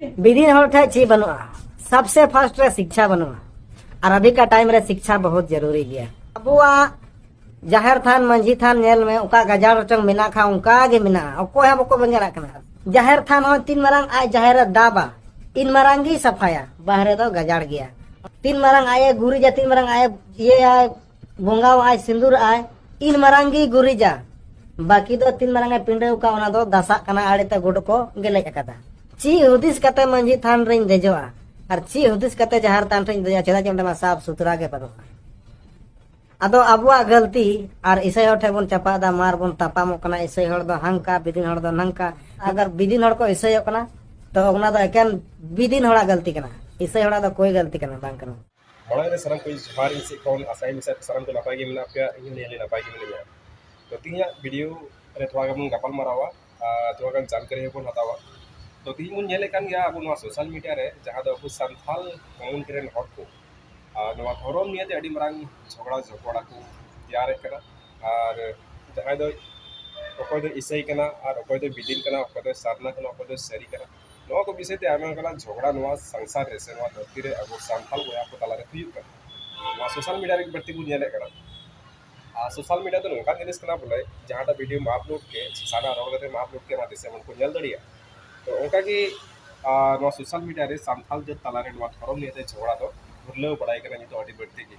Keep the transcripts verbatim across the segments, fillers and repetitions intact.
ᱵᱤᱫᱤᱱ ᱦᱚᱲ ᱴᱷᱮᱱ ᱪᱮᱫ ᱵᱟᱹᱱᱩᱜᱼᱟ, ᱥᱟᱵᱥᱮ ᱯᱷᱟᱥᱴ ᱨᱮ ᱥᱤᱠᱪᱷᱟ ᱵᱟᱹᱱᱩᱜᱼᱟ᱾ ᱟᱨ ᱟᱵᱷᱤ ᱠᱟ ᱴᱟᱭᱤᱢ ᱨᱮ ᱥᱤᱠᱪᱷᱟ ᱵᱚᱦᱩᱛ ᱡᱟᱹᱨᱩᱨᱤ ᱜᱮᱭᱟ᱾ ᱟᱵᱚᱣᱟᱜ ᱡᱟᱦᱮᱨ ᱛᱷᱟᱱ, ᱢᱟᱹᱡᱷᱤ ᱛᱷᱟᱱ ᱧᱮᱞ ᱢᱮ, ᱚᱠᱟ ᱜᱟᱡᱟᱲ ᱨᱮᱪᱚᱝ ᱢᱮᱱᱟᱜ ᱠᱷᱟᱱ ᱚᱱᱠᱟ ᱜᱮ ᱢᱮᱱᱟᱜᱼᱟ, ᱚᱠᱚᱭ ᱦᱚᱸ ᱵᱟᱠᱚ ᱵᱮᱸᱜᱮᱫ ᱟᱜ ᱠᱟᱱᱟ᱾ ᱡᱟᱦᱮᱨ ᱛᱷᱟᱱ ᱦᱚᱸ ᱛᱤᱱ ᱢᱟᱨᱟᱝ ᱟᱡ ᱡᱟᱦᱮᱨ ᱨᱮ ᱫᱟᱵᱟ, ᱤᱱ ᱢᱟᱨᱟᱝ ᱜᱮ ᱥᱟᱯᱷᱟᱭᱟ, ᱵᱟᱦᱨᱮ ᱫᱚ ᱜᱟᱡᱟᱲ ᱜᱮᱭᱟ᱾ ᱛᱤᱱ ᱢᱟᱨᱟᱝ ᱟᱡ ᱮ ᱜᱩᱨᱤᱡᱟ, ᱛᱤᱱ ᱢᱟᱨᱟᱝ ᱟᱡ ᱮ ᱤᱭᱟᱹᱭᱟ, ᱵᱚᱸᱜᱟᱣᱟᱜᱼᱟᱭ, ᱥᱤᱸᱫᱩᱨᱟᱜᱼᱟᱭ, ᱤᱱ ᱢᱟᱨᱟᱝ ᱜᱮ ᱜᱩᱨᱤᱡᱟ᱾ ᱵᱟᱹᱠᱤ ᱫᱚ ᱛᱤᱱ ᱢᱟᱨᱟᱝ ᱮ ᱯᱤᱸᱰᱟᱹᱣ ᱠᱟᱜ, ᱚᱱᱟ ᱫᱚ ᱫᱟᱥᱟᱜ ᱠᱟᱱᱟ, ᱟᱲᱮ ᱛᱮ ᱜᱩᱰ ᱠᱚ ᱜᱮᱞᱮᱡ ᱟᱠᱟᱫᱟ᱾ ᱪᱮᱫ ᱦᱩᱫᱤᱥ ᱠᱟᱛᱮ ᱢᱟᱹᱡᱷᱤ ᱛᱷᱟᱱ ᱨᱤᱧ ᱫᱮᱡᱚᱜᱼᱟ ᱟᱨ ᱪᱮᱫ ᱦᱩᱫᱤᱥ ᱠᱟᱛᱮ ᱡᱟᱦᱮᱨ ᱛᱷᱟᱱ ᱨᱤᱧ ᱫᱮᱡᱚᱜᱼᱟ? ᱪᱮᱫᱟᱜ ᱪᱮ ᱚᱸᱰᱮ ᱢᱟ ᱥᱟᱯᱷ ᱥᱩᱛᱨᱟ ᱜᱮ ᱵᱟᱹᱱᱩᱜᱼᱟ᱾ ᱟᱫᱚ ᱟᱵᱚᱣᱟᱜ ᱜᱟᱹᱞᱛᱤ ᱟᱨ ᱤᱥᱟᱹᱭ ᱦᱚᱲ ᱴᱷᱮᱱ ᱵᱚᱱ ᱪᱟᱯᱟᱫ ᱮᱫᱟ, ᱢᱟᱨ ᱵᱚᱱ ᱛᱟᱯᱟᱢᱚᱜ ᱠᱟᱱᱟ, ᱤᱥᱟᱹᱭ ᱦᱚᱲ ᱫᱚ ᱦᱟᱝᱠᱟ, ᱵᱤᱫᱤᱱ ᱦᱚᱲ ᱫᱚ ᱱᱟᱝᱠᱟ᱾ ᱟᱜᱟᱨ ᱵᱤᱫᱤᱱ ᱦᱚᱲ ᱠᱚ ᱤᱥᱟᱹᱭᱚᱜ ᱠᱟᱱᱟ, ᱛᱚ ᱚᱱᱟ ᱫᱚ ᱮᱠᱮᱱ ᱵᱤᱫᱤᱱ ᱦᱚᱲᱟᱜ ᱜᱟᱹᱞᱛᱤ ᱠᱟᱱᱟ, ᱤᱥᱟᱹᱭ ᱦᱚᱲᱟᱜ ᱫᱚ ᱠᱳᱭ ᱜᱟᱹᱞᱛᱤ ᱠᱟᱱᱟ, ᱵᱟᱝ ᱠᱟᱱᱟ᱾ ᱢᱟᱲᱟᱝ ᱨᱮ ᱥᱟᱱᱟᱢ ᱠᱚ ᱡᱚᱦᱟᱨ, ᱤᱧ ᱥᱮᱫ ᱠᱷᱚᱱ ᱟᱥᱟᱭᱟᱹᱧ ᱥᱟᱱᱟᱢ ᱠᱚ ᱱᱟᱯᱟᱭ ᱜᱮ ᱢᱮᱱᱟᱜ ᱯᱮᱭᱟ, ᱤᱧ ᱦᱚᱸ ᱱᱤᱭᱟᱹ ᱱᱟᱯᱟᱭ ᱜᱮ ᱢᱤᱱᱟᱹᱧᱟ᱾ ᱛᱚ ᱛᱮᱦᱮᱧᱟᱜ ᱵᱷᱤᱰᱤᱭᱳ ᱨᱮ ᱛᱷᱚᱲᱟ ᱜᱟᱱ ᱵᱚᱱ ᱜᱟᱯᱟᱞ ᱢᱟᱨᱟᱣᱟ ᱟᱨ ᱛᱷᱚᱲᱟ ᱜᱟᱱ ᱡᱟᱱᱠᱟᱨᱤ ᱦᱚᱸᱵᱚᱱ ᱦᱟᱛᱟᱣᱟ᱾ ᱛᱚ ᱛᱮᱦᱮᱧ ᱵᱚᱱ ᱧᱮᱞᱮᱫ ᱠᱟᱱ ᱜᱮᱭᱟ ᱟᱵᱚ ᱱᱚᱣᱟ ᱥᱳᱥᱟᱞ ᱢᱤᱰᱤᱭᱟ ᱨᱮ, ᱡᱟᱦᱟᱸ ᱫᱚ ᱟᱵᱚ ᱥᱟᱱᱛᱟᱞ ᱠᱚᱢᱩᱱᱤᱴᱤ ᱨᱮᱱ ᱦᱚᱲ ᱠᱚ ᱟᱨ ᱱᱚᱣᱟ ᱫᱷᱚᱨᱚᱢ ᱱᱤᱭᱮᱛᱮ ᱟᱹᱰᱤ ᱢᱟᱨᱟᱝ ᱡᱷᱚᱜᱽᱲᱟ ᱡᱷᱚᱯᱚᱲᱟ ᱠᱚ ᱛᱮᱭᱟᱨᱮᱫ ᱠᱟᱱᱟ᱾ ᱟᱨ ᱡᱟᱦᱟᱸᱭ ᱫᱚ, ᱚᱠᱚᱭ ᱫᱚ ᱤᱥᱟᱹᱭ ᱠᱟᱱᱟ ᱟᱨ ᱚᱠᱚᱭ ᱫᱚ ᱵᱤᱫᱤᱱ ᱠᱟᱱᱟ, ᱚᱠᱚᱭ ᱫᱚ ᱥᱟᱨᱱᱟ ᱠᱟᱱᱟ, ᱚᱠᱚᱭ ᱫᱚ ᱥᱟᱹᱨᱤ ᱠᱟᱱᱟ, ᱱᱚᱣᱟ ᱠᱚ ᱵᱤᱥᱚᱭ ᱛᱮ ᱟᱭᱢᱟ ᱞᱮᱠᱟᱱᱟᱜ ᱡᱷᱚᱜᱽᱲᱟ ᱱᱚᱣᱟ ᱥᱚᱝᱥᱟᱨ ᱨᱮ ᱥᱮ ᱱᱚᱣᱟ ᱫᱷᱟᱹᱨᱛᱤ ᱨᱮ ᱟᱵᱚ ᱥᱟᱱᱛᱟᱞ ᱵᱚᱭᱦᱟ ᱠᱚ ᱛᱟᱞᱟᱨᱮ ᱦᱩᱭᱩᱜ ᱠᱟᱱᱟ᱾ ᱱᱚᱣᱟ ᱥᱳᱥᱟᱞ ᱢᱤᱰᱤᱭᱟ ᱨᱮ ᱵᱟᱹᱲᱛᱤ ᱵᱚᱱ ᱧᱮᱞᱮᱫ ᱠᱟᱱᱟ᱾ ᱟᱨ ᱥᱳᱥᱟᱞ ᱢᱤᱰᱤᱭᱟ ᱫᱚ ᱱᱚᱝᱠᱟᱱ ᱡᱤᱱᱤᱥ ᱠᱟᱱᱟ ᱵᱚᱞᱮ, ᱡᱟᱦᱟᱸᱴᱟᱜ ᱵᱷᱤᱰᱤᱭᱳᱢ ᱟᱯᱞᱳᱰ ᱠᱮᱫ, ᱥᱟᱱᱟ ᱨᱚᱲ ᱠᱟᱛᱮᱢ ᱟᱯᱞᱳᱰ ᱠᱮᱫ, ᱚᱱᱟ ᱫᱤᱥᱚᱢ ᱦᱚᱲ ᱠᱚ ᱧᱮᱞ ᱫᱟᱲᱮᱭᱟᱜᱼᱟ᱾ ᱛᱚ ᱚᱱᱠᱟᱜᱮ, ᱟᱨ ᱱᱚᱣᱟ ᱥᱳᱥᱟᱞ ᱢᱤᱰᱤᱭᱟ ᱨᱮ ᱥᱟᱱᱛᱟᱞ ᱡᱟᱹᱛ ᱛᱟᱞᱟᱨᱮ ᱱᱚᱣᱟ ᱫᱷᱚᱨᱚᱢ ᱱᱤᱭᱮᱛᱮ ᱡᱷᱚᱜᱽᱲᱟ ᱫᱚ ᱜᱷᱩᱨᱞᱟᱹᱣ ᱵᱟᱲᱟᱭ ᱠᱟᱱᱟ ᱱᱤᱛᱚᱜ ᱟᱹᱰᱤ ᱵᱟᱹᱲᱛᱤ ᱜᱮ᱾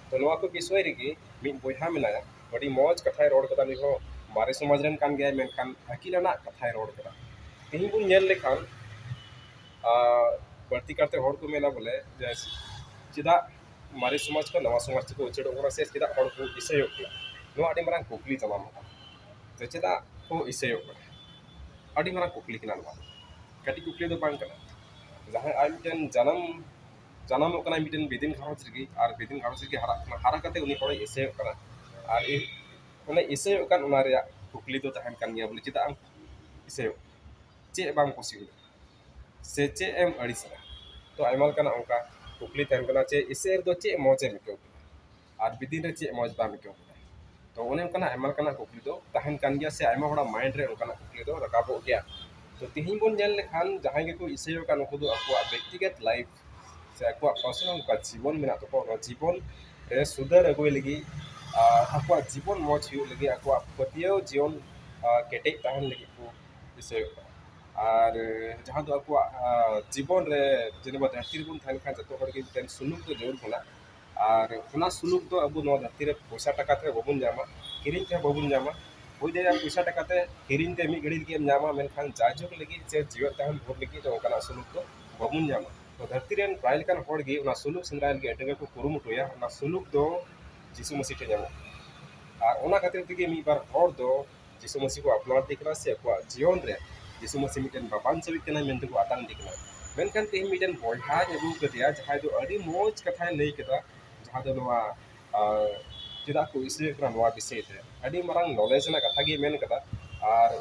ᱛᱚ ᱱᱚᱣᱟ ᱠᱚ ᱵᱤᱥᱚᱭ ᱨᱮᱜᱮ ᱢᱤᱫ ᱵᱚᱭᱦᱟ ᱢᱮᱱᱟᱭᱟ, ᱟᱹᱰᱤ ᱢᱚᱡᱽ ᱠᱟᱛᱷᱟᱭ ᱨᱚᱲ ᱠᱟᱫᱟ᱾ ᱱᱩᱭ ᱦᱚᱸ ᱢᱟᱨᱮ ᱥᱚᱢᱟᱡᱽ ᱨᱮᱱ ᱠᱟᱱ ᱜᱮᱭᱟᱭ, ᱢᱮᱱᱠᱷᱟᱱ ᱟᱹᱠᱤᱞ ᱟᱱᱟᱜ ᱠᱟᱛᱷᱟᱭ ᱨᱚᱲ ᱠᱟᱫᱟ᱾ ᱛᱮᱦᱮᱧ ᱵᱚᱱ ᱧᱮᱞ ᱞᱮᱠᱷᱟᱱ, ᱟᱨ ᱵᱟᱹᱲᱛᱤ ᱠᱟᱨᱛᱮ ᱦᱚᱲ ᱠᱚ ᱢᱮᱱᱟ ᱵᱚᱞᱮ ᱡᱮ ᱪᱮᱫᱟᱜ ᱢᱟᱨᱮ ᱥᱚᱢᱟᱡᱽ ᱠᱷᱚᱱ ᱱᱟᱣᱟ ᱥᱚᱢᱟᱡᱽ ᱛᱮᱠᱚ ᱩᱪᱟᱹᱲᱚᱜ ᱠᱟᱱᱟ ᱥᱮ ᱪᱮᱫᱟᱜ ᱦᱚᱲ ᱠᱚ ᱤᱥᱟᱹᱭᱚᱜ ᱠᱟᱱᱟ? ᱱᱚᱣᱟ ᱟᱹᱰᱤ ᱢᱟᱨᱟᱝ ᱠᱩᱠᱞᱤ ᱡᱟᱱᱟᱢᱚᱜ ᱠᱟᱱᱟ᱾ ᱡᱮ ᱪᱮᱫᱟᱜ ᱠᱚ ᱤᱥᱟᱹᱭᱚᱜ ᱠᱟᱱᱟ? ᱟᱹᱰᱤ ᱢᱟᱨᱟᱝ ᱠᱩᱠᱞᱤ ᱠᱟᱱᱟ ᱱᱚᱣᱟ ᱫᱚ᱾ ᱠᱟᱹᱴᱤᱡ ᱠᱩᱠᱞᱤ ᱫᱚ ᱵᱟᱝ ᱠᱟᱱᱟ᱾ ᱡᱟᱦᱟᱸᱭ ᱟᱡ ᱢᱤᱫᱴᱮᱱ ᱡᱟᱱᱟᱢ, ᱡᱟᱱᱟᱢᱚᱜ ᱠᱟᱱᱟᱭ ᱢᱤᱫᱴᱮᱱ ᱵᱤᱫᱤᱱ ᱜᱷᱟᱨᱚᱸᱡᱽ ᱨᱮᱜᱮ ᱟᱨ ᱵᱤᱫᱤᱱ ᱜᱷᱟᱨᱚᱸᱡᱽ ᱨᱮᱜᱮ ᱦᱟᱨᱟᱜ ᱠᱟᱱᱟ, ᱦᱟᱨᱟ ᱠᱟᱛᱮ ᱩᱱᱤ ᱦᱚᱲᱮ ᱤᱥᱟᱹᱭᱚᱜ ᱠᱟᱱᱟ᱾ ᱟᱨ ᱤ-, ᱚᱱᱮ ᱤᱥᱟᱹᱭᱚᱜ ᱠᱟᱱ ᱚᱱᱟ ᱨᱮᱭᱟᱜ ᱠᱩᱠᱞᱤ ᱫᱚ ᱛᱟᱦᱮᱱ ᱠᱟᱱ ᱜᱮᱭᱟ ᱵᱚᱞᱮ ᱪᱮᱫᱟᱜ ᱮᱢ ᱤᱥᱟᱹᱭᱚᱜ ᱠᱟᱱᱟ? ᱪᱮᱫ ᱵᱟᱢ ᱠᱩᱥᱤ ᱠᱟᱱᱟ? ᱥᱮ ᱪᱮᱫ ᱮᱢ ᱟᱹᱲᱤᱥ ᱮᱱᱟ? ᱛᱚ ᱟᱭᱢᱟ ᱞᱮᱠᱟᱱᱟᱜ ᱚᱱᱠᱟ ᱠᱩᱠᱞᱤ ᱛᱟᱦᱮᱱ ᱠᱟᱱᱟ ᱡᱮ ᱤᱥᱟᱹᱭ ᱨᱮᱫᱚ ᱪᱮᱫ ᱢᱚᱡᱽ ᱮᱢ ᱟᱹᱭᱠᱟᱹᱣ ᱠᱮᱫᱟ ᱟᱨ ᱵᱤᱫᱤᱱ ᱨᱮ ᱪᱮᱫ ᱢᱚᱡᱽ ᱵᱟᱢ ᱟᱹᱭᱠᱟᱹᱣ ᱠᱮᱫᱟ? ᱛᱚ ᱚᱱᱮ ᱚᱱᱠᱟᱱᱟᱜ ᱟᱭᱢᱟ ᱞᱮᱠᱟᱱᱟᱜ ᱠᱩᱠᱞᱤ ᱫᱚ ᱛᱟᱦᱮᱱ ᱠᱟᱱ ᱜᱮᱭᱟ ᱥᱮ ᱟᱭᱢᱟ ᱦᱚᱲᱟᱜ ᱢᱟᱭᱤᱱᱰ ᱨᱮ ᱚᱱᱠᱟᱱᱟᱜ ᱠᱩᱠᱞᱤ ᱫᱚ ᱨᱟᱠᱟᱵᱚᱜ ᱜᱮᱭᱟ᱾ ᱛᱚ ᱛᱮᱦᱮᱧ ᱵᱚᱱ ᱧᱮᱞ ᱞᱮᱠᱷᱟᱱ ᱡᱟᱦᱟᱸᱭ ᱜᱮᱠᱚ ᱤᱥᱟᱹᱭᱚᱜ ᱠᱟᱱ, ᱩᱱᱠᱩ ᱫᱚ ᱟᱠᱚᱣᱟᱜ ᱵᱮᱠᱛᱤᱜᱚᱛ ᱞᱟᱭᱤᱯᱷ ᱥᱮ ᱟᱠᱚᱣᱟᱜ ᱯᱟᱨᱥᱚᱱᱟᱞ ᱚᱱᱠᱟ ᱡᱤᱵᱚᱱ ᱢᱮᱱᱟᱜ ᱛᱟᱠᱚᱣᱟ, ᱚᱱᱟ ᱡᱤᱵᱚᱱ ᱨᱮ ᱥᱩᱫᱷᱟᱹᱨ ᱟᱹᱜᱩᱭ ᱞᱟᱹᱜᱤᱫ ᱟᱨ ᱟᱠᱚᱣᱟᱜ ᱡᱤᱵᱚᱱ ᱢᱚᱡᱽ ᱦᱩᱭᱩᱜ ᱞᱟᱹᱜᱤᱫ, ᱟᱠᱚᱣᱟᱜ ᱯᱟᱹᱛᱭᱟᱹᱣ ᱡᱤᱭᱚᱱ ᱟᱨ, ᱠᱮᱴᱮᱡ ᱛᱟᱦᱮᱱ ᱞᱟᱹᱜᱤᱫ ᱠᱚ ᱤᱥᱟᱹᱭᱚᱜ ᱠᱟᱱᱟ᱾ ᱟᱨ ᱡᱟᱦᱟᱸ ᱫᱚ ᱟᱠᱚᱣᱟᱜ ᱟᱨ, ᱡᱤᱵᱚᱱ ᱨᱮ ᱡᱮ ᱱᱚᱣᱟ ᱫᱷᱟᱹᱨᱛᱤ ᱨᱮᱵᱚᱱ ᱛᱟᱦᱮᱱ ᱠᱷᱟᱱ ᱡᱚᱛᱚ ᱦᱚᱲ ᱜᱮ ᱢᱤᱫᱴᱮᱱ ᱥᱩᱞᱩᱠ ᱫᱚ ᱡᱟᱹᱨᱩᱲ ᱵᱚᱱᱟ᱾ ᱟᱨ ᱚᱱᱟ ᱥᱩᱞᱩᱠ ᱫᱚ ᱟᱵᱚ ᱱᱚᱣᱟ ᱫᱷᱟᱹᱨᱛᱤ ᱨᱮ ᱯᱚᱭᱥᱟ ᱴᱟᱠᱟ ᱛᱮ ᱵᱟᱵᱚᱱ ᱧᱟᱢᱟ, ᱠᱤᱨᱤᱧ ᱛᱮᱦᱚᱸ ᱵᱟᱵᱚᱱ ᱧᱟᱢᱟ᱾ ᱦᱩᱭ ᱫᱟᱲᱮᱭᱟᱜᱼᱟ ᱯᱚᱭᱥᱟ ᱴᱟᱠᱟ ᱛᱮ ᱠᱤᱨᱤᱧ ᱛᱮ ᱢᱤᱫ ᱜᱷᱟᱹᱲᱤ ᱞᱟᱹᱜᱤᱫ ᱮᱢ ᱧᱟᱢᱟ, ᱢᱮᱱᱠᱷᱟᱱ ᱡᱟᱭᱡᱩᱜᱽ ᱞᱟᱹᱜᱤᱫ ᱥᱮ ᱡᱤᱣᱮᱫ ᱛᱟᱦᱮᱱ ᱵᱷᱳᱨ ᱞᱟᱹᱜᱤᱫ ᱫᱚ ᱚᱱᱠᱟᱱᱟᱜ ᱥᱩᱞᱩᱠ ᱫᱚ ᱵᱟᱵᱚᱱ ᱧᱟᱢᱟ᱾ ᱛᱚ ᱫᱷᱟᱹᱨᱛᱤ ᱨᱮᱱ ᱯᱨᱟᱭ ᱞᱮᱠᱟᱱ ᱦᱚᱲ ᱜᱮ ᱚᱱᱟ ᱥᱩᱞᱩᱠ ᱥᱮᱸᱫᱽᱨᱟᱭ ᱞᱟᱹᱜᱤᱫ ᱟᱹᱰᱤ ᱜᱮᱠᱚ ᱠᱩᱨᱩᱢᱩᱴᱩᱭᱟ᱾ ᱚᱱᱟ ᱥᱩᱞᱩᱠ ᱫᱚ ᱡᱤᱥᱩ ᱢᱟᱹᱥᱤ ᱴᱷᱮᱱ ᱧᱟᱢᱚᱜᱼᱟ᱾ ᱟᱨ ᱚᱱᱟ ᱠᱷᱟᱹᱛᱤᱨ ᱛᱮᱜᱮ ᱢᱤᱫ ᱵᱟᱨ ᱦᱚᱲ ᱫᱚ ᱡᱤᱥᱩ ᱢᱟᱹᱥᱤ ᱠᱚ ᱟᱯᱱᱟᱨ ᱤᱫᱤ ᱠᱟᱱᱟ ᱥᱮ ᱟᱠᱚᱣᱟᱜ ᱡᱤᱭᱚᱱ ᱨᱮ ᱡᱤᱥᱩ ᱢᱟᱹᱥᱤ ᱢᱤᱫᱴᱮᱱ ᱵᱟᱵᱟᱱ ᱪᱟᱹᱵᱤ ᱠᱟᱱᱟᱭ ᱢᱮᱱᱛᱮ ᱠᱚ ᱟᱛᱟᱝ ᱤᱫᱤ ᱠᱟᱱᱟ᱾ ᱢᱮᱱᱠᱷᱟᱱ ᱛᱮᱦᱮᱧ ᱢᱤᱫᱴᱮᱱ ᱵᱚᱭᱦᱟᱧ ᱟᱹᱜᱩ ᱠᱟᱫᱮᱭᱟ ᱡᱟᱦᱟᱸᱭ ᱫᱚ ᱟᱹᱰᱤ ᱢᱚᱡᱽ ᱠᱟᱛᱷᱟᱭ ᱞᱟᱹᱭ ᱠᱮᱫᱟ, ᱡᱟᱦᱟᱸ ᱫᱚ ᱱᱚᱣᱟ ᱟᱨ ᱪᱮᱫᱟᱜ ᱠᱚ ᱤᱥᱟᱹᱭᱚᱜ ᱠᱟᱱᱟ ᱱᱚᱣᱟ ᱵᱤᱥᱚᱭ ᱛᱮ ᱟᱹᱰᱤ ᱢᱟᱨᱟᱝ ᱱᱚᱞᱮᱡᱽ ᱨᱮᱱᱟᱜ ᱠᱟᱛᱷᱟ ᱜᱮ ᱢᱮᱱ ᱠᱟᱫᱟ᱾ ᱟᱨ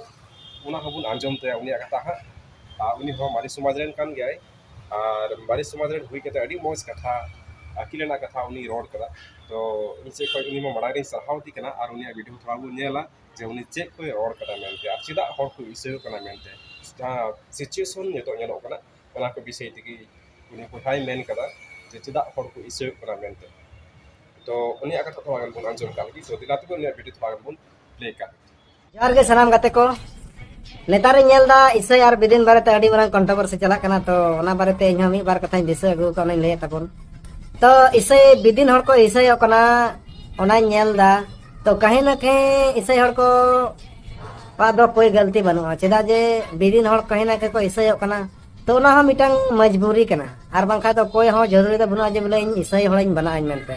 ᱚᱱᱟ ᱦᱚᱸᱵᱚᱱ ᱟᱸᱡᱚᱢ ᱛᱟᱭᱟ ᱩᱱᱤᱭᱟᱜ ᱠᱟᱛᱷᱟ ᱦᱟᱸᱜ᱾ ᱟᱨ ᱩᱱᱤ ᱦᱚᱸ ᱢᱟᱨᱮ ᱥᱚᱢᱟᱡᱽ ᱨᱮᱱ ᱠᱟᱱ ᱜᱮᱭᱟᱭ, ᱟᱨ ᱢᱟᱨᱮ ᱥᱚᱢᱟᱡᱽ ᱨᱮᱱ ᱦᱩᱭ ᱠᱟᱛᱮ ᱟᱹᱰᱤ ᱢᱚᱡᱽ ᱠᱟᱛᱷᱟ, ᱟᱹᱠᱤᱞ ᱨᱮᱱᱟᱜ ᱠᱟᱛᱷᱟ ᱩᱱᱤ ᱨᱚᱲ ᱠᱟᱫᱟ᱾ ᱛᱚ ᱤᱧ ᱥᱮᱫ ᱠᱷᱚᱱ ᱩᱱᱤ ᱢᱟ ᱢᱟᱲᱟᱝ ᱨᱤᱧ ᱥᱟᱨᱦᱟᱣ ᱮᱫᱮ ᱠᱟᱱᱟ᱾ ᱟᱨ ᱩᱱᱤᱭᱟᱜ ᱵᱷᱤᱰᱤᱭᱳ ᱛᱷᱚᱲᱟ ᱵᱚᱱ ᱧᱮᱞᱟ ᱡᱮ ᱩᱱᱤ ᱪᱮᱫ ᱠᱚᱭ ᱨᱚᱲ ᱠᱟᱫᱟ ᱢᱮᱱᱛᱮ ᱟᱨ ᱪᱮᱫᱟᱜ ᱦᱚᱲ ᱠᱚ ᱤᱥᱟᱹᱭᱚᱜ ᱠᱟᱱᱟ ᱢᱮᱱᱛᱮ, ᱡᱟᱦᱟᱸ ᱥᱤᱪᱩᱭᱮᱥᱚᱱ ᱱᱤᱛᱚᱜ ᱧᱮᱞᱚᱜ ᱠᱟᱱᱟ ᱚᱱᱟ ᱠᱚ ᱵᱤᱥᱚᱭ ᱛᱮᱜᱮ ᱩᱱᱤ ᱵᱚᱭᱦᱟᱭ ᱢᱮᱱ ᱠᱟᱫᱟ ᱡᱮ ᱪᱮᱫᱟᱜ ᱦᱚᱲ ᱠᱚ ᱤᱥᱟᱹᱭᱚᱜ ᱠᱟᱱᱟ ᱢᱮᱱᱛᱮ᱾ ᱛᱚ ᱩᱱᱤᱭᱟᱜ ᱠᱟᱛᱷᱟ ᱛᱷᱚᱲᱟ ᱜᱟᱱ ᱵᱚᱱ ᱟᱸᱡᱚᱢ ᱠᱟᱜ ᱞᱮᱜᱮ᱾ ᱛᱚ ᱫᱮᱞᱟ ᱛᱚᱵᱮ ᱩᱱᱤᱭᱟᱜ ᱵᱷᱤᱰᱤᱭᱳ ᱛᱷᱚᱲᱟ ᱜᱟᱱ ᱵᱚᱱ ᱯᱞᱮ ᱠᱟᱜ ᱞᱮᱜᱮ᱾ ᱡᱚᱦᱟᱨ ᱜᱮ ᱥᱟᱱᱟᱢ ᱜᱟᱛᱮ ᱠᱚ᱾ ᱱᱮᱛᱟᱨᱤᱧ ᱧᱮᱞ ᱮᱫᱟ ᱤᱥᱟᱹᱭ ᱟᱨ ᱵᱤᱫᱤᱱ ᱵᱟᱨᱮᱛᱮ ᱟᱹᱰᱤ ᱢᱟᱨᱟᱝ ᱠᱚᱱᱴᱨᱳᱵᱷᱟᱨᱥᱤ ᱪᱟᱞᱟᱜ ᱠᱟᱱᱟ, ᱛᱚ ᱚᱱᱟ ᱵᱟᱨᱮᱛᱮ ᱤᱧᱦᱚᱸ ᱢᱤᱫ ᱵᱟᱨ ᱠᱟᱛᱷᱟᱧ ᱫᱤᱥᱟᱹ ᱟᱹᱜᱩ ᱠᱟᱜ, ᱚᱱᱟᱧ ᱞᱟᱹᱭᱮᱫ ᱛᱟᱵᱚᱱ᱾ ᱛᱚ ᱤᱥᱟᱹᱭ ᱵᱤᱫᱤᱱ ᱦᱚᱲ ᱠᱚ ᱤᱥᱟᱹᱭᱚᱜ ᱠᱟᱱᱟ, ᱚᱱᱟᱧ ᱧᱮᱞ ᱮᱫᱟ᱾ ᱛᱚ ᱠᱟᱹᱦᱤ ᱱᱟ ᱠᱟᱹᱦᱤ ᱤᱥᱟᱹᱭ ᱦᱚᱲ ᱠᱚ ᱟᱜ ᱫᱚ ᱠᱳᱭ ᱜᱟᱹᱞᱛᱤ ᱵᱟᱹᱱᱩᱜᱼᱟ, ᱪᱮᱫᱟᱜ ᱡᱮ ᱵᱤᱫᱤᱱ ᱦᱚᱲ ᱠᱟᱹᱦᱤ ᱱᱟ ᱠᱟᱹᱦᱤ ᱠᱚ ᱤᱥᱟᱹᱭᱚᱜ ᱠᱟᱱᱟ᱾ ᱛᱚ ᱚᱱᱟ ᱦᱚᱸ ᱢᱤᱫᱴᱟᱝ ᱢᱚᱡᱽᱵᱩᱨᱤ ᱠᱟᱱᱟ, ᱟᱨ ᱵᱟᱝᱠᱷᱟᱱ ᱫᱚ ᱚᱠᱚᱭ ᱦᱚᱸ ᱡᱚᱨᱩᱨᱤ ᱫᱚ ᱵᱟᱹᱱᱩᱜᱼᱟ ᱡᱮ ᱵᱚᱞᱮ ᱤᱧ ᱤᱥᱟᱹᱭ ᱦᱚᱲᱤᱧ ᱵᱮᱱᱟᱜ ᱟᱹᱧ ᱢᱮᱱᱛᱮ᱾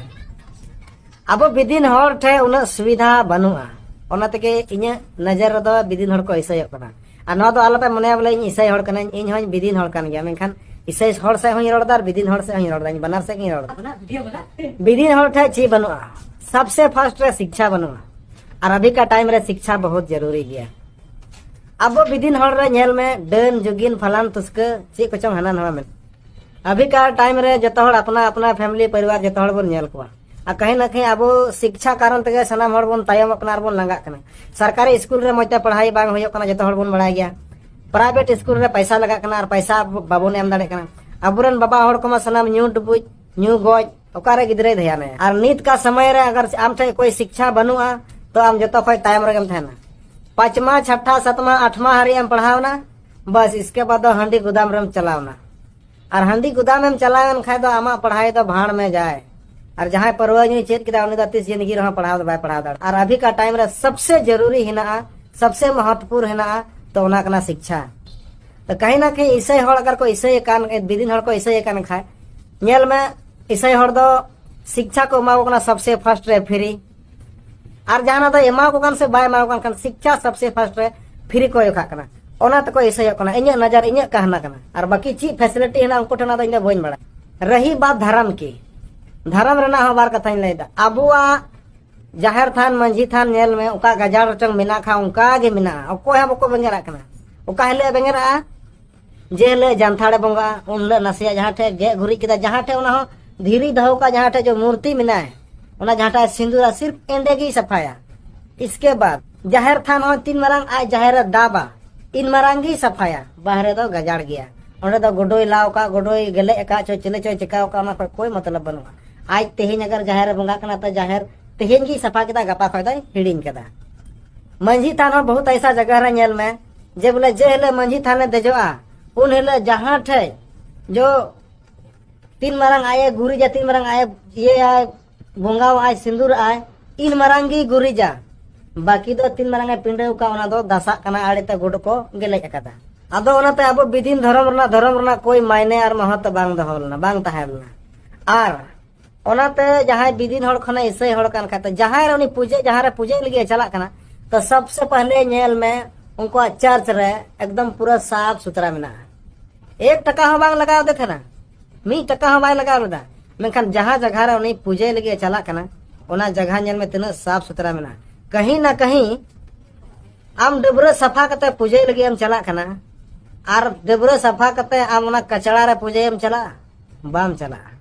ᱟᱵᱚ ᱵᱤᱫᱤᱱ ᱦᱚᱲ ᱴᱷᱮᱱ ᱩᱱᱟᱹᱜ ᱥᱩᱵᱤᱫᱷᱟ ᱵᱟᱹᱱᱩᱜᱼᱟ, ᱚᱱᱟ ᱛᱮᱜᱮ ᱤᱧᱟᱹᱜ ᱱᱚᱡᱚᱨ ᱨᱮᱫᱚ ᱵᱤᱫᱤᱱ ᱦᱚᱲ ᱠᱚ ᱤᱥᱟᱹᱭᱚᱜ ᱠᱟᱱᱟ᱾ ᱟᱨ ᱱᱚᱣᱟ ᱫᱚ ᱟᱞᱚᱯᱮ ᱢᱚᱱᱮᱭᱟ ᱵᱚᱞᱮ ᱤᱧ ᱤᱥᱟᱹᱭ ᱦᱚᱲ ᱠᱟᱹᱱᱟᱹᱧ, ᱤᱧ ᱦᱚᱸᱧ ᱵᱤᱫᱤᱱ ᱦᱚᱲ ᱠᱟᱱ ᱜᱮᱭᱟ, ᱢᱮᱱᱠᱷᱟᱱ ᱤᱥᱟᱹᱭ ᱦᱚᱲ ᱥᱮᱫ ᱦᱚᱸᱧ ᱨᱚᱲ ᱮᱫᱟ ᱟᱨ ᱵᱤᱫᱤᱱ ᱦᱚᱲ ᱥᱮᱫ ᱦᱚᱸᱧ ᱨᱚᱲ ᱮᱫᱟ, ᱤᱧ ᱵᱟᱱᱟᱨ ᱥᱮᱫ ᱜᱤᱧ ᱨᱚᱲ ᱮᱫᱟ᱾ ᱵᱤᱫᱤᱱ ᱦᱚᱲ ᱴᱷᱮᱱ ᱪᱮᱫ ᱵᱟᱹᱱᱩᱜᱼᱟ, ᱥᱟᱵᱥᱮ ᱯᱷᱟᱥᱴ ᱨᱮ ᱥᱤᱠᱪᱷᱟ ᱵᱟᱹᱱᱩᱜᱼᱟ᱾ ᱟᱨ ᱟᱵᱷᱤ ᱠᱟ ᱴᱟᱭᱤᱢ ᱨᱮ ᱥᱤᱠᱪᱷᱟ ᱵᱚᱦᱩᱛ ᱡᱟᱹᱨᱩᱨᱤ ᱜᱮᱭᱟ᱾ ᱟᱵᱚ ᱵᱤᱫᱤᱱ ᱦᱚᱲ ᱨᱮ ᱧᱮᱞ ᱢᱮ, ᱰᱟᱹᱱ ᱡᱩᱜᱤᱱ ᱯᱷᱟᱞᱟᱱ ᱛᱩᱥᱠᱟᱹ ᱪᱮᱫ ᱠᱚᱪᱚᱝ ᱦᱟᱱᱟ ᱱᱟᱣᱟ ᱢᱮᱱᱟᱜᱼᱟ᱾ ᱟᱵᱷᱤ ᱠᱟ ᱴᱟᱭᱤᱢ ᱨᱮ ᱡᱚᱛᱚ ᱦᱚᱲ ᱟᱯᱱᱟ ᱟᱯᱱᱟ ᱯᱷᱮᱢᱤᱞᱤ ᱯᱚᱨᱤᱵᱟᱨ ᱡᱚᱛᱚ ᱦᱚᱲ ᱵᱚᱱ ᱧᱮᱞ ᱠᱚᱣᱟ᱾ ᱟᱨ ᱠᱟᱹᱦᱤ ᱱᱟ ᱠᱟᱹᱦᱤ ᱟᱵᱚ ᱥᱤᱠᱪᱷᱟ ᱠᱟᱨᱚᱱ ᱛᱮᱜᱮ ᱥᱟᱱᱟᱢ ᱦᱚᱲ ᱵᱚᱱ ᱛᱟᱭᱚᱢᱚᱜ ᱠᱟᱱᱟ ᱟᱨ ᱵᱚᱱ ᱞᱟᱸᱜᱟᱜ ᱠᱟᱱᱟ᱾ ᱥᱚᱨᱠᱟᱨᱤ ᱥᱠᱩᱞ ᱨᱮ ᱢᱚᱡᱽ ᱛᱮ ᱯᱟᱲᱦᱟᱣ ᱵᱟᱝ ᱦᱩᱭᱩᱜ ᱠᱟᱱᱟ, ᱡᱚᱛᱚ ᱦᱚᱲ ᱵᱚᱱ ᱵᱟᱲᱟᱭ ᱜᱮᱭᱟ᱾ ᱯᱨᱟᱭᱵᱷᱮᱴ ᱥᱠᱩᱞ ᱨᱮ ᱯᱟᱭᱥᱟ ᱞᱟᱜᱟᱜ ᱠᱟᱱᱟ ᱟᱨ ᱯᱟᱭᱥᱟ ᱵᱟᱵᱚᱱ ᱮᱢ ᱫᱟᱲᱮᱭᱟᱜ ᱠᱟᱱᱟ᱾ ᱟᱵᱚᱨᱮᱱ ᱵᱟᱵᱟ ᱦᱚᱲ ᱠᱚᱢᱟ ᱥᱟᱱᱟᱢ ᱧᱩ ᱰᱩᱵᱩᱡ, ᱧᱩ ᱜᱚᱡ, ᱚᱠᱟᱨᱮ ᱜᱤᱫᱽᱨᱟᱹᱭ ᱫᱷᱮᱭᱟᱱᱟᱭᱟ? ᱟᱨ ᱱᱤᱛ ᱠᱟ ᱥᱚᱢᱚᱭ ᱨᱮ ᱟᱜᱟᱨ ᱟᱢ ᱴᱷᱮᱱ ᱠᱳᱭ ᱥᱤᱠᱪᱷᱟ ᱵᱟᱹᱱᱩᱜᱼᱟ, ᱛᱚ ᱟᱢ ᱡᱚᱛᱚ ᱠᱷᱚᱱ ᱛᱟᱭᱚᱢ ᱨᱮᱜᱮᱢ ᱛᱟᱦᱮᱱᱟ᱾ ᱯᱟᱸᱪᱢᱟ, ᱪᱷᱟᱴᱷᱟ, ᱥᱟᱛᱢᱟ, ᱟᱴᱷᱢᱟ ᱦᱟᱹᱨᱤᱡ ᱮᱢ ᱯᱟᱲᱦᱟᱣᱱᱟ, ᱵᱟᱥ, ᱤᱥᱠᱮ ᱵᱟᱫ ᱫᱚ ᱦᱟᱺᱰᱤ ᱜᱩᱫᱟᱢ ᱨᱮᱢ ᱪᱟᱞᱟᱣᱱᱟ᱾ ᱟᱨ ᱦᱟᱺᱰᱤ ᱜᱩᱫᱟᱢ ᱮᱢ ᱪᱟᱞᱟᱣ ᱮᱱ ᱠᱷᱟᱡ ᱫᱚ ᱟᱢᱟᱜ ᱯᱟᱲᱦᱟᱭ ᱫᱚ ᱵᱷᱟᱲ ᱢᱮ ᱡᱟᱭ᱾ ᱟᱨ ᱡᱟᱦᱟᱸᱭ ᱯᱟᱹᱨᱣᱟᱹ ᱧᱩᱭ ᱪᱮᱫ ᱠᱮᱫᱟ, ᱩᱱᱤ ᱫᱚ ᱛᱤᱥ ᱡᱤᱱᱫᱜᱤ ᱨᱮᱦᱚᱸ ᱯᱟᱲᱦᱟᱣ ᱫᱚ ᱵᱟᱭ ᱯᱟᱲᱦᱟᱣ ᱫᱟᱲᱮᱭᱟᱜᱼᱟ᱾ ᱟᱨ ᱟᱵᱷᱤ ᱠᱟ ᱴᱟᱭᱤᱢ ᱨᱮ ᱥᱚᱵᱥᱮ ᱡᱟᱹᱨᱩᱨᱤ ᱦᱮᱱᱟᱜᱼᱟ, ᱥᱚᱵᱥᱮ ᱢᱚᱦᱚᱛᱯᱩᱨ ᱦᱮᱱᱟᱜᱼᱟ, ᱛᱚ ᱚᱱᱟ ᱠᱟᱱᱟ ᱥᱤᱠᱪᱷᱟ᱾ ᱛᱚ ᱠᱟᱹᱦᱤ ᱱᱟ ᱠᱟᱹᱦᱤ ᱤᱥᱟᱹᱭ ᱦᱚᱲ ᱟᱜᱟᱨ ᱠᱚ ᱤᱥᱟᱹᱭ ᱠᱟᱱ, ᱵᱤᱫᱤᱱ ᱦᱚᱲ ᱠᱚ ᱤᱥᱟᱹᱭ ᱠᱟᱱ ᱠᱷᱟᱡ, ᱧᱮᱞ ᱢᱮ, ᱤᱥᱟᱹᱭ ᱦᱚᱲ ᱫᱚ ᱥᱤᱠᱪᱷᱟ ᱠᱚ ᱮᱢᱟ ᱠᱚ ᱠᱟᱱᱟ ᱥᱚᱵᱥᱮ ᱯᱷᱟᱥᱴ ᱨᱮ ᱯᱷᱨᱤ᱾ ᱟᱨ ᱡᱟᱦᱟᱱᱟᱜ ᱫᱚ ᱮᱢᱟ ᱠᱚ ᱠᱟᱱ ᱥᱮ ᱵᱟᱭ ᱮᱢᱟ ᱠᱚ ᱠᱟᱱ ᱠᱷᱟᱱ, ᱥᱤᱠᱪᱷᱟ ᱥᱚᱵᱥᱮ ᱯᱷᱟᱥᱴ ᱨᱮ ᱯᱷᱨᱤ ᱠᱚ ᱮᱢ ᱠᱟᱜ ᱠᱟᱱᱟ᱾ ᱚᱱᱟ ᱛᱮᱠᱚ ᱤᱥᱟᱹᱭᱚᱜ ᱠᱟᱱᱟ, ᱤᱧᱟᱹᱜ ᱱᱚᱡᱚᱨ, ᱤᱧᱟᱹᱜ ᱠᱟᱦᱱᱟ ᱠᱟᱱᱟ᱾ ᱟᱨ ᱵᱟᱹᱠᱤ ᱪᱮᱫ ᱯᱷᱮᱥᱤᱞᱤᱴᱤ ᱦᱮᱱᱟᱜᱼᱟ ᱩᱱᱠᱩ ᱴᱷᱮᱱ, ᱚᱱᱟ ᱫᱚ ᱤᱧ ᱫᱚ ᱵᱟᱹᱧ ᱵᱟᱲᱟᱭᱟ᱾ ᱨᱟᱦᱤ ᱵᱟᱛ ᱫᱷᱟᱨᱟᱢ ᱠᱤ, ᱫᱷᱟᱨᱟᱢ ᱨᱮᱱᱟᱜ ᱦᱚᱸ ᱵᱟᱨ ᱠᱟᱛᱷᱟᱧ ᱞᱟᱹᱭᱫᱟ᱾ ᱟᱵᱚᱣᱟᱜ ᱡᱟᱦᱮᱨ ᱛᱷᱟᱱ, ᱢᱟᱹᱡᱷᱤ ᱛᱷᱟᱱ ᱧᱮᱞ ᱢᱮ, ᱚᱠᱟ ᱜᱟᱡᱟᱲ ᱨᱮᱪᱚᱝ ᱢᱮᱱᱟᱜ ᱠᱷᱟᱱ ᱚᱱᱠᱟ ᱜᱮ ᱢᱮᱱᱟᱜᱼᱟ, ᱚᱠᱚᱭ ᱦᱚᱸ ᱵᱟᱠᱚ ᱵᱮᱸᱜᱮᱫ ᱟᱜ ᱠᱟᱱᱟ᱾ ᱚᱠᱟ ᱦᱤᱞᱳᱜ ᱮ ᱵᱮᱸᱜᱮᱫ ᱟᱜᱼᱟ? ᱡᱮ ᱦᱤᱞᱳᱜ ᱡᱟᱱᱛᱷᱟᱲᱮ ᱵᱚᱸᱜᱟᱜᱼᱟ, ᱩᱱ ᱦᱤᱞᱳᱜ ᱱᱟᱥᱮᱭᱟᱜ ᱡᱟᱦᱟᱸ ᱴᱷᱮᱡ ᱜᱮᱫ ᱜᱩᱨᱤᱡ ᱠᱮᱫᱟ, ᱡᱟᱦᱟᱸ ᱴᱷᱮᱡ ᱚᱱᱟ ᱦᱚᱸ ᱫᱷᱤᱨᱤ ᱫᱚᱦᱚ ᱠᱟᱜ, ᱡᱟᱦᱟᱸ ᱴᱷᱮᱡ ᱡᱮ ᱢᱩᱨᱛᱤ ᱢᱮᱱᱟᱭ, ᱚᱱᱟ ᱡᱟᱦᱟᱸ ᱴᱷᱮᱡ ᱥᱤᱸᱫᱩᱨᱟ, ᱥᱤᱨᱯ ᱮᱸᱰᱮ ᱜᱮᱭ ᱥᱟᱯᱷᱟᱭᱟ᱾ ᱤᱥᱠᱮ ᱵᱟᱫ ᱡᱟᱦᱮᱨ ᱛᱷᱟᱱ ᱦᱚᱸ ᱛᱤᱱ ᱢᱟᱨᱟᱝ ᱟᱡ ᱡᱟᱦᱮᱨ ᱮ ᱫᱟᱵᱟ, ᱤᱱ ᱢᱟᱨᱟᱝ ᱜᱮᱭ ᱥᱟᱯᱷᱟᱭᱟ᱾ ᱵᱟᱦᱨᱮ ᱫᱚ ᱜᱟᱡᱟᱲ ᱜᱮᱭᱟ, ᱚᱸᱰᱮ ᱫᱚ ᱜᱚᱰᱚᱭ ᱞᱟᱣ ᱠᱟᱜ, ᱜᱚᱰᱚᱭ ᱜᱮᱞᱮᱡ ᱟᱠᱟᱫ, ᱪᱚ ᱪᱤᱞᱤ ᱪᱚᱭ ᱪᱤᱠᱟᱣ ᱠᱟᱜ, ᱚᱱᱟ ᱠᱷᱚᱡ ᱠᱳᱭ ᱢᱚᱛᱞᱚᱵ ᱵᱟᱹᱱᱩᱜᱼᱟ᱾ ᱟᱡ ᱛᱮᱦᱮᱧ ᱟᱜᱟᱨ ᱡᱟᱦᱮᱨ ᱨᱮ ᱵᱚᱸᱜᱟᱜ ᱠᱟᱱᱟ, ᱛᱚ ᱡᱟᱦᱮᱨ ᱛᱮᱦᱮᱧ ᱜᱮᱭ ᱥᱟᱯᱷᱟ ᱠᱮᱫᱟ, ᱜᱟᱯᱟ ᱠᱷᱚᱡ ᱫᱚᱭ ᱦᱤᱲᱤᱧ ᱠᱮᱫᱟ᱾ ᱢᱟᱹᱡᱷᱤ ᱛᱷᱟᱱ ᱦᱚᱸ ᱵᱚᱦᱩᱛ ᱟᱭᱥᱟ ᱡᱟᱭᱜᱟ ᱨᱮ ᱧᱮᱞ ᱢᱮ, ᱡᱮ ᱵᱚᱞᱮ ᱡᱮ ᱦᱤᱞᱳᱜ ᱢᱟᱹᱡᱷᱤ ᱛᱷᱟᱱ ᱮ ᱫᱮᱡᱚᱜᱼᱟ, ᱩᱱ ᱦᱤᱞᱳᱜ ᱡᱟᱦᱟᱸ ᱴᱷᱮᱡ ᱡᱚ ᱛᱤᱱ ᱢᱟᱨᱟᱝ ᱟᱡ ᱮ ᱜᱩᱨᱤᱡᱟ, ᱛᱤᱱ ᱢᱟᱨᱟᱝ ᱟᱡ ᱮ ᱤᱭᱟᱹᱭᱟ, ᱵᱚᱸᱜᱟᱣᱟᱜᱼᱟᱭ, ᱥᱤᱸᱫᱩᱨᱟᱜᱼᱟᱭ, ᱤᱱ ᱢᱟᱨᱟᱝ ᱜᱮᱭ ᱜᱩᱨᱤᱡᱟ᱾ ᱵᱟᱹᱠᱤ ᱫᱚ ᱛᱤᱱ ᱢᱟᱨᱟᱝ ᱮ ᱯᱤᱸᱰᱟᱹᱣ ᱠᱟᱜ, ᱚᱱᱟ ᱫᱚ ᱫᱟᱥᱟᱜ ᱠᱟᱱᱟ, ᱟᱲᱮᱛᱮ ᱜᱩᱰ ᱠᱚ ᱜᱮᱞᱮᱡ ᱟᱠᱟᱫᱟ᱾ ᱟᱫᱚ ᱚᱱᱟᱛᱮ ᱟᱵᱚ ᱵᱤᱫᱤᱱ ᱫᱷᱚᱨᱚᱢ ᱨᱮᱱᱟᱜ, ᱫᱷᱚᱨᱚᱢ ᱨᱮᱱᱟᱜ ᱠᱳᱭ ᱢᱟᱭᱱᱮ ᱟᱨ ᱢᱚᱦᱚᱛ ᱵᱟᱝ ᱫᱚᱦᱚ ᱞᱮᱱᱟ, ᱵᱟᱝ ᱛᱟᱦᱮᱸ ᱞᱮᱱᱟ᱾ ᱟᱨ ᱚᱱᱟᱛᱮ ᱡᱟᱦᱟᱸᱭ ᱵᱤᱫᱤᱱ ᱦᱚᱲ ᱠᱷᱚᱱᱮ ᱤᱥᱟᱹᱭ ᱦᱚᱲ ᱠᱟᱱ ᱠᱷᱟᱡ, ᱛᱚ ᱡᱟᱦᱟᱸᱭ ᱨᱮ ᱩᱱᱤ ᱯᱩᱡᱟᱹ, ᱡᱟᱦᱟᱸ ᱨᱮ ᱯᱩᱡᱟᱹᱭ ᱞᱟᱹᱜᱤᱫ ᱮ ᱪᱟᱞᱟᱜ ᱠᱟᱱᱟ, ᱛᱚ ᱥᱚᱵᱥᱮ ᱯᱟᱦᱞᱮ ᱧᱮᱞ ᱢᱮ, ᱩᱱᱠᱩᱣᱟᱜ ᱪᱟᱨᱪ ᱨᱮ ᱮᱠᱫᱚᱢ ᱯᱩᱨᱟᱹ ᱥᱟᱯᱷ ᱥᱩᱛᱨᱟ ᱢᱮᱱᱟᱜᱼᱟ᱾ ᱮᱠ ᱴᱟᱠᱟ ᱦᱚᱸ ᱵᱟᱝ ᱞᱟᱜᱟᱣ ᱟᱫᱮ ᱛᱟᱦᱮᱱᱟ, ᱢᱤᱫ ᱴᱟᱠᱟ ᱦᱚᱸ ᱵᱟᱭ ᱞᱟᱜᱟᱣ ᱞᱮᱫᱟ᱾ ᱢᱮᱱᱠᱷᱟᱱ ᱡᱟᱦᱟᱸ ᱡᱟᱭᱜᱟ ᱨᱮ ᱩᱱᱤ ᱯᱩᱡᱟᱹᱭ ᱞᱟᱹᱜᱤᱫ ᱮ ᱪᱟᱞᱟᱜ ᱠᱟᱱᱟ, ᱚᱱᱟ ᱡᱟᱭᱜᱟ ᱧᱮᱞ ᱢᱮ ᱛᱤᱱᱟᱹᱜ ᱥᱟᱯᱷ ᱥᱩᱛᱨᱟ ᱢᱮᱱᱟᱜᱼᱟ᱾ ᱠᱟᱹᱦᱤ ᱱᱟ ᱠᱟᱹᱦᱤ ᱟᱢ ᱰᱟᱹᱵᱽᱨᱟᱹ ᱥᱟᱯᱷᱟ ᱠᱟᱛᱮ ᱯᱩᱡᱟᱹᱭ ᱞᱟᱹᱜᱤᱫ ᱮᱢ ᱪᱟᱞᱟᱜ ᱠᱟᱱᱟ, ᱟᱨ ᱰᱟᱹᱵᱽᱨᱟᱹ ᱥᱟᱯᱷᱟ ᱠᱟᱛᱮ ᱟᱢ ᱚᱱᱟ ᱠᱟᱪᱲᱟ ᱨᱮ ᱯᱩᱡᱟᱹᱭ ᱮᱢ ᱪᱟᱞᱟᱜᱼᱟ? ᱵᱟᱢ ᱪᱟᱞᱟᱜᱼᱟ᱾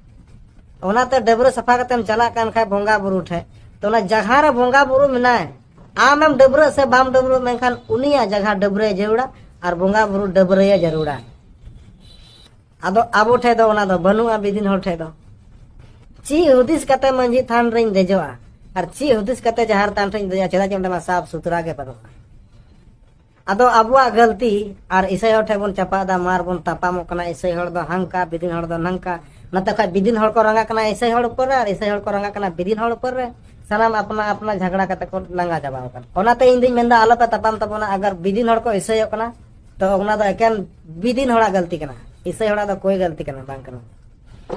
ᱚᱱᱟᱛᱮ ᱰᱟᱹᱵᱽᱨᱟᱹ ᱥᱟᱯᱷᱟ ᱠᱟᱛᱮᱢ ᱪᱟᱞᱟᱜ ᱠᱟᱱ ᱠᱷᱟᱡ ᱵᱚᱸᱜᱟ ᱵᱩᱨᱩ ᱴᱷᱮᱡ, ᱛᱚ ᱚᱱᱟ ᱡᱟᱦᱟᱸ ᱨᱮ ᱵᱚᱸᱜᱟ ᱵᱩᱨᱩ ᱢᱮᱱᱟᱭ, ᱟᱢᱮᱢ ᱰᱟᱹᱵᱽᱨᱟᱹᱜ ᱥᱮ ᱵᱟᱢ ᱰᱟᱹᱵᱽᱨᱟᱹᱜ, ᱢᱮᱱᱠᱷᱟᱱ ᱩᱱᱤᱭᱟᱜ ᱡᱟᱭᱜᱟ ᱰᱟᱹᱵᱽᱨᱟᱹᱭ ᱡᱟᱹᱨᱩᱲᱟ᱾ ᱟᱨ ᱵᱚᱸᱜᱟ ᱵᱩᱨᱩ ᱰᱟᱹᱵᱽᱨᱟᱹᱭᱮ ᱡᱟᱹᱨᱩᱲᱟ᱾ ᱟᱫᱚ ᱟᱵᱚ ᱴᱷᱮᱡ ᱫᱚ ᱚᱱᱟ ᱫᱚ ᱵᱟᱹᱱᱩᱜᱼᱟ᱾ ᱵᱤᱫᱤᱱ ᱦᱚᱲ ᱴᱷᱮᱡ ᱫᱚ ᱪᱮᱫ ᱦᱩᱫᱤᱥ ᱠᱟᱛᱮ ᱢᱟᱹᱡᱷᱤ ᱛᱷᱟᱱ ᱨᱮᱧ ᱫᱮᱡᱚᱜᱼᱟ ᱟᱨ ᱪᱮᱫ ᱦᱩᱫᱤᱥ ᱠᱟᱛᱮ ᱡᱟᱦᱮᱨ ᱛᱷᱟᱱ ᱨᱮᱧ ᱫᱮᱡᱚᱜᱼᱟ, ᱪᱮᱫᱟᱜ ᱡᱮ ᱚᱸᱰᱮ ᱢᱟ ᱥᱟᱯᱷ ᱥᱩᱛᱨᱟ ᱜᱮ ᱵᱟᱹᱱᱩᱜᱼᱟ᱾ ᱟᱫᱚ ᱟᱵᱚᱣᱟᱜ ᱜᱟᱹᱞᱛᱤ, ᱟᱨ ᱤᱥᱟᱹᱭ ᱦᱚᱲ ᱴᱷᱮᱡ ᱵᱚᱱ ᱪᱟᱯᱟᱫ ᱫᱟ, ᱢᱟᱨ ᱵᱚᱱ ᱛᱟᱯᱟᱢᱚᱜ ᱠᱟᱱᱟ, ᱤᱥᱟᱹᱭ ᱦᱚᱲ ᱫᱚ ᱦᱟᱝᱠᱟ, ᱵᱤᱫᱤᱱ ᱦᱚᱲ ᱫᱚ ᱱᱟᱝᱠᱟ᱾ ᱱᱚᱛᱮ ᱠᱷᱚᱡ ᱵᱤᱫᱤᱱ ᱦᱚᱲ ᱠᱚ ᱨᱟᱸᱜᱟ ᱠᱟᱱᱟ ᱤᱥᱟᱹᱭ ᱦᱚᱲ ᱩᱯᱚᱨ ᱨᱮ, ᱟᱨ ᱤᱥᱟᱹᱭ ᱦᱚᱲ ᱠᱚ ᱨᱟᱸᱜᱟ ᱠᱟᱱᱟ ᱵᱤᱫᱤᱱ ᱦᱚᱲ ᱩᱯᱚᱨ ᱨᱮ᱾ ᱥᱟᱱᱟᱢ ᱟᱯᱱᱟ ᱟᱯᱱᱟ ᱡᱷᱟᱜᱽᱲᱟ ᱠᱟᱛᱮ ᱠᱚ ᱞᱟᱸᱜᱟ ᱪᱟᱵᱟᱣ ᱠᱟᱱᱟ᱾ ᱚᱱᱟᱛᱮ ᱤᱧ ᱫᱩᱧ ᱢᱮᱱᱫᱟ, ᱟᱞᱚᱯᱮ ᱛᱟᱯᱟᱢ ᱛᱟᱵᱚᱱᱟ᱾ ᱟᱜᱟᱨ ᱵᱤᱫᱤᱱ ᱦᱚᱲ ᱠᱚ ᱤᱥᱟᱹᱭᱚᱜ ᱠᱟᱱᱟ, ᱛᱚ ᱚᱱᱟ ᱫᱚ ᱮᱠᱮᱱ ᱵᱤᱫᱤᱱ ᱦᱚᱲᱟᱜ ᱜᱟᱹᱞᱛᱤ ᱠᱟᱱᱟ, ᱤᱥᱟᱹᱭ ᱦᱚᱲᱟᱜ ᱫᱚ ᱠᱳᱭ ᱜᱟᱹᱞᱛᱤ ᱠᱟᱱᱟ ᱵᱟᱝ ᱠᱟᱱᱟ᱾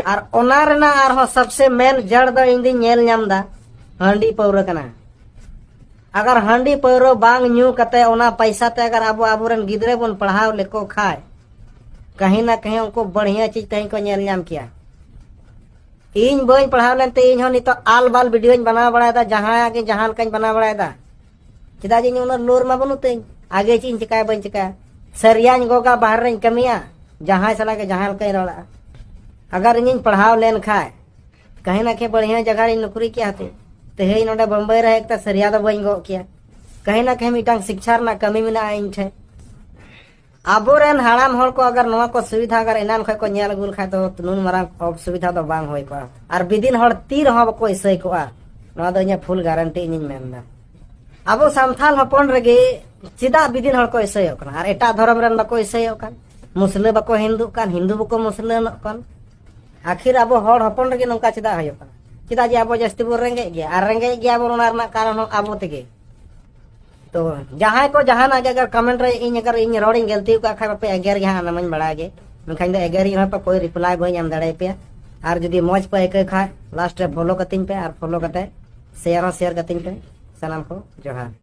ᱟᱨ ᱚᱱᱟ ᱨᱮᱱᱟᱜ ᱟᱨᱦᱚᱸ ᱥᱚᱵᱥᱮ ᱢᱮᱱ ᱡᱟᱲ ᱫᱚ ᱤᱧ ᱫᱩᱧ ᱧᱮᱞ ᱧᱟᱢ ᱫᱟ, ᱦᱟᱺᱰᱤ ᱯᱟᱹᱣᱨᱟᱹ ᱠᱟᱱᱟ᱾ ᱟᱜᱟᱨ ᱦᱟᱺᱰᱤ ᱯᱟᱹᱣᱨᱟᱹ ᱵᱟᱝ ᱧᱩ ᱠᱟᱛᱮ ᱚᱱᱟ ᱯᱟᱭᱥᱟ ᱛᱮ ᱟᱜᱟᱨ ᱟᱵᱚ ᱟᱵᱚᱨᱮᱱ ᱜᱤᱫᱽᱨᱟᱹ ᱵᱚᱱ ᱯᱟᱲᱦᱟᱣ ᱞᱮᱠᱚ ᱠᱷᱟᱡ, ᱠᱟᱹᱦᱤ ᱱᱟ ᱠᱟᱹᱦᱤ ᱩᱱᱠᱩ ᱵᱟᱹᱲᱦᱤᱭᱟᱹ ᱪᱤᱡ ᱛᱮᱦᱮᱧ ᱠᱚ ᱧᱮᱞ ᱧᱟᱢ ᱠᱮᱭᱟ᱾ ᱤᱧ ᱵᱟᱹᱧ ᱯᱟᱲᱦᱟᱣ ᱞᱮᱱᱛᱮ ᱤᱧ ᱦᱚᱸ ᱱᱤᱛᱚᱜ ᱟᱞ ᱵᱟᱞ ᱵᱷᱤᱰᱤᱭᱳᱧ ᱵᱮᱱᱟᱣ ᱵᱟᱲᱟᱭᱮᱫᱟ, ᱡᱟᱦᱟᱸ ᱜᱮ ᱡᱟᱦᱟᱸ ᱞᱮᱠᱟᱧ ᱵᱮᱱᱟᱣ ᱵᱟᱲᱟᱭᱮᱫᱟ᱾ ᱪᱮᱫᱟᱜ ᱡᱮ ᱤᱧ ᱩᱱᱟᱹᱜ ᱞᱳᱨ ᱢᱟ ᱵᱟᱹᱱᱩᱜ ᱛᱤᱧ, ᱟᱜᱮ ᱪᱮᱫ ᱤᱧ ᱪᱤᱠᱟᱹᱭᱟ ᱵᱟᱹᱧ ᱪᱤᱠᱟᱹᱭᱟ᱾ ᱥᱟᱹᱨᱤᱭᱟᱧ ᱜᱚᱜᱟ, ᱵᱟᱦᱨᱮ ᱨᱮᱧ ᱠᱟᱹᱢᱤᱭᱟ, ᱡᱟᱦᱟᱸᱭ ᱥᱟᱞᱟᱜ ᱜᱮ ᱡᱟᱦᱟᱸ ᱞᱮᱠᱟᱧ ᱨᱚᱲᱟ᱾ ᱟᱜᱟᱨ ᱤᱧᱤᱧ ᱯᱟᱲᱦᱟᱣ ᱞᱮᱱ ᱠᱷᱟᱡ, ᱠᱟᱹᱦᱤ ᱱᱟ ᱠᱟᱹᱦᱤ ᱵᱟᱹᱲᱦᱤᱭᱟᱹ ᱡᱟᱭᱜᱟ ᱨᱮᱧ ᱱᱚᱠᱨᱤ ᱠᱮᱭᱟ ᱦᱟᱛᱮ᱾ ᱛᱮᱦᱮᱧ ᱱᱚᱰᱮ ᱵᱚᱢᱵᱟᱭ ᱨᱮ ᱮᱠᱴᱟ ᱥᱟᱹᱨᱤᱭᱟ ᱫᱚ ᱵᱟᱹᱧ ᱜᱚᱜ ᱠᱮᱭᱟ᱾ ᱠᱟᱹᱦᱤ ᱱᱟ ᱠᱟᱹᱦᱤ ᱢᱤᱫᱴᱟᱝ ᱥᱤᱠᱪᱷᱟ ᱨᱮᱱᱟᱜ ᱠᱟᱹᱢᱤ ᱢᱮᱱᱟᱜᱼᱟ ᱤᱧ ᱴᱷᱮᱱ᱾ ᱟᱵᱚᱨᱮᱱ ᱦᱟᱲᱟᱢ ᱦᱚᱲ ᱠᱚ ᱟᱜᱟᱨ ᱱᱚᱣᱟ ᱠᱚ ᱥᱩᱵᱤᱫᱷᱟ ᱟᱜᱟᱨ ᱮᱱᱟᱱ ᱠᱷᱚᱡ ᱠᱚ ᱧᱮᱞ ᱟᱹᱜᱩ ᱞᱮᱠᱷᱟᱡ ᱫᱚ ᱱᱩᱱ ᱢᱟᱨᱟᱝ ᱚᱥᱩᱵᱤᱫᱷᱟ ᱫᱚ ᱵᱟᱝ ᱦᱩᱭ ᱠᱚᱜᱼᱟ᱾ ᱟᱨ ᱵᱤᱫᱤᱱ ᱦᱚᱲ ᱛᱤ ᱨᱮᱦᱚᱸ ᱵᱟᱠᱚ ᱤᱥᱟᱹᱭ ᱠᱚᱜᱼᱟ᱾ ᱱᱚᱣᱟ ᱫᱚ ᱤᱧᱟᱹᱜ ᱯᱷᱩᱞ ᱜᱟᱨᱮᱱᱴᱤ ᱤᱧᱤᱧ ᱢᱮᱱ ᱮᱫᱟ᱾ ᱟᱵᱚ ᱥᱟᱱᱛᱟᱞ ᱦᱚᱯᱚᱱ ᱨᱮᱜᱮ ᱪᱮᱫᱟᱜ ᱵᱤᱫᱤᱱ ᱦᱚᱲ ᱠᱚ ᱤᱥᱟᱹᱭᱚᱜ ᱠᱟᱱᱟ ᱟᱨ ᱮᱴᱟᱜ ᱫᱷᱚᱨᱚᱢ ᱨᱮᱱ ᱵᱟᱠᱚ ᱤᱥᱟᱹᱭᱚᱜ ᱠᱟᱱ? ᱢᱩᱥᱞᱟᱹ ᱵᱟᱠᱚ ᱦᱤᱱᱫᱩᱜ ᱠᱟᱱ, ᱦᱤᱱᱫᱩ ᱵᱟᱠᱚ ᱢᱩᱥᱞᱟᱹᱱᱚᱜ ᱠᱟᱱ᱾ ᱟᱠᱷᱤᱨ ᱟᱵᱚ ᱦᱚᱲ ᱦᱚᱯᱚᱱ ᱨᱮᱜᱮ ᱱᱚᱝᱠᱟ ᱪᱮᱫᱟᱜ ᱦᱩᱭᱩᱜ ᱠᱟᱱᱟ? ᱪᱮᱫᱟᱜ ᱡᱮ ᱟᱵᱚ ᱡᱟᱹᱥᱛᱤ ᱵᱚᱱ ᱨᱮᱸᱜᱮᱡ ᱜᱮᱭᱟ, ᱟᱨ ᱨᱮᱸᱜᱮᱡ ᱜᱮᱭᱟ ᱵᱚᱱ, ᱚᱱᱟ ᱨᱮᱱᱟᱜ ᱠᱟᱨᱚᱱ ᱦᱚᱸ ᱟᱵᱚ ᱛᱮᱜᱮ᱾ ᱛᱚ ᱡᱟᱦᱟᱸᱭ ᱠᱚ ᱡᱟᱦᱟᱱᱟᱜ ᱜᱮ ᱟᱜᱟᱨ ᱠᱚᱢᱮᱱᱴ ᱨᱮ ᱤᱧ ᱟᱜᱟᱨ ᱤᱧ ᱨᱚᱲᱤᱧ ᱜᱟᱹᱞᱛᱤ ᱟᱠᱟᱫ ᱠᱷᱟᱡ ᱵᱟᱯᱮ ᱮᱜᱮᱨ ᱜᱮ ᱦᱟᱸᱜ, ᱚᱱᱟ ᱢᱟᱧ ᱵᱟᱲᱟᱭ ᱜᱮ᱾ ᱢᱮᱱᱠᱷᱟᱱ ᱤᱧ ᱫᱚ ᱮᱜᱮᱨᱤᱧ ᱨᱮᱦᱚᱸ ᱯᱮ ᱠᱳᱭ ᱨᱤᱯᱞᱟᱭ ᱵᱟᱹᱧ ᱮᱢ ᱫᱟᱲᱮᱭᱟᱯᱮᱭᱟ᱾ ᱟᱨ ᱡᱩᱫᱤ ᱢᱚᱡᱽ ᱯᱮ ᱟᱹᱭᱠᱟᱹᱣ ᱠᱷᱟᱡ ᱞᱟᱥᱴ ᱨᱮ ᱯᱷᱚᱞᱳ ᱠᱟᱹᱛᱤᱧ ᱯᱮ, ᱟᱨ ᱯᱷᱚᱞᱳ ᱠᱟᱛᱮ ᱥᱮᱭᱟᱨ ᱦᱚᱸ ᱥᱮᱭᱟᱨ ᱠᱟᱹᱛᱤᱧ ᱯᱮ᱾ ᱥᱟᱱᱟᱢ ᱠᱚ ᱡᱚᱦᱟᱨ᱾